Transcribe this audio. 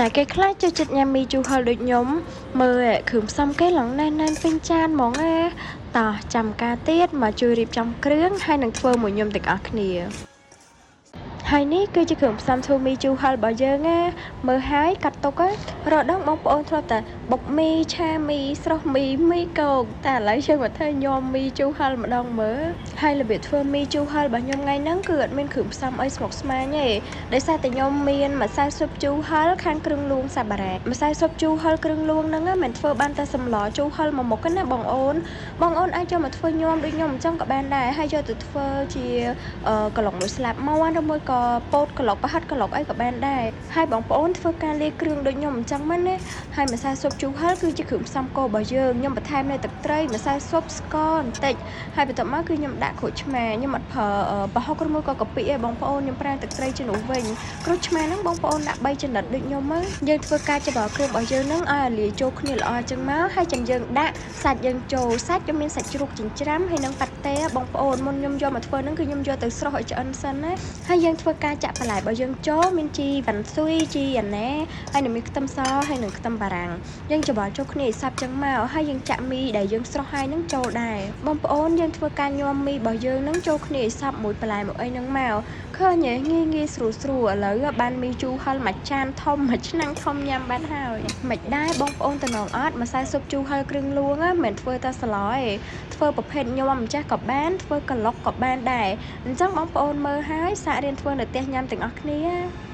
ណាគេខ្លះចូលចិត្តញ៉ាំមីជូរហឹរដូចខ្ញុំមើលគ្រឿងផ្សំគេឡើងណែនណែនពេញចានហ្មងណាតោះចាំការទៀតមកជួយរៀបចំគ្រឿងហើយនឹងធ្វើមួយខ្ញុំទាំងអស់គ្នាហើយនេះគឺជាគ្រឿងផ្សំធ្វើមីជូរហឹររបស់យើងណាមើលហើយកាត់ទុករដងបងប្អូនធ្លាប់តែបុកមីឆាមីស្រុះមីមីកោកតែឥឡូវយើងមកធ្វើញ៉ាំមីជូរហឹរម្ដងមើលហើយរបៀបធ្វើមីជូរហឹររបស់ខ្ញុំថ្ងៃហ្នឹងគឺអត់មានគ្រឿងផ្សំអីស្មុគស្មាញទេដោយសារតែខ្ញុំមានម្សៅស៊ុបជូរហឹរខាងគ្រឿងលួងសាបារ៉ាម្សៅស៊ុបជូរហឹរគ្រឿងលួងហ្នឹងមិនធ្វើបានតែសម្លជូរហឹរមួយមុខណាបងអូនបងអូនអាចយកមកធ្វើញ៉ាំដូចខ្ញុំអញ្ចឹងក៏បានដែរហើយយកទៅធ្វើជាក្លុកមួយស្លាបមាន់ឬមួយក៏ពោតក្លុកប្រហិតក្លុកអីក៏បានដែរហើយបងប្អូនធ្វើការលាយគ្រឿងដូចខ្ញុំអញ្ចឹងមកណាហើយម្សៅស៊ុបជូរហឹរគឺជាគ្រឿងផ្សំគោលរបស់យើងខ្ញុំបន្ថែមនៅទឹកត្រីម្សៅស៊ុបស្ករបន្តិចហើយបន្ទាប់មកគឺខ្ញុំដាក់ក្រូចឆ្មាខ្ញុំអត់ប្រើប្រហុកឬមួយក៏កាពិឯងបងប្អូនខ្ញុំប្រើទឹកត្រីជំនួសវិញក្រូចឆ្មាហ្នឹងបងប្អូនដាក់3ចំណិតដូចខ្ញុំមកយើងធ្វើការច្របល់គ្រឿងរបស់យើងហ្នឹងឲ្យលាយចូលគ្នាល្អអញ្ចឹងមកហើយចាំយើងដាក់សាច់យើងចូលសាច់ខ្ញុំមានសាច់ជ្រូកចិញ្ច្រាំហើយនិងប៉ាតេបងប្អូនមុនខ្ញុំយកមកធ្វើហ្នឹងគឺខ្ញុំយកទៅស្រុះឲ្យឆ្អិនសិនណាហើយយើងធ្វើការចាក់បន្លែរបស់យើងចូលមានជីវ៉ាន់ស៊ុយជីអាណែហើយនឹងមានខ្ទឹមសហើយនិងខ្ទឹមបារាំងយើងច្របល់ចូលគ្នាឲ្យសព្វចឹងមកហើយយើងចាក់មីដែលយើងស្រុះហើយនឹងចូលដែរបងប្អូនយើងធ្វើការញាំមីរបស់យើងនឹងចូលគ្នាឲ្យសព្វមួយបន្លែមួយអីហ្នឹងមកឃើញទេងាយងាយស្រួលស្រួលឥឡូវបានមីជូរហឹរមួយចានធំមួយឆ្នាំងធំញ៉ាំបានហើយមិនដែរបងប្អូនតំណងអត់ម្សៅស៊ុបជូរហឹរគ្រឿងលួងមិនធ្វើតែស្លទេធ្វើប្រភេទញាំម្ចាស់ក៏បានធ្វើក្លុកក៏បានដែរអញ្ចឹងបងប្អូនមើលហើយសាករៀនធ្វើនៅផ្ទះញ៉ាំទាំងអស់គ្នា។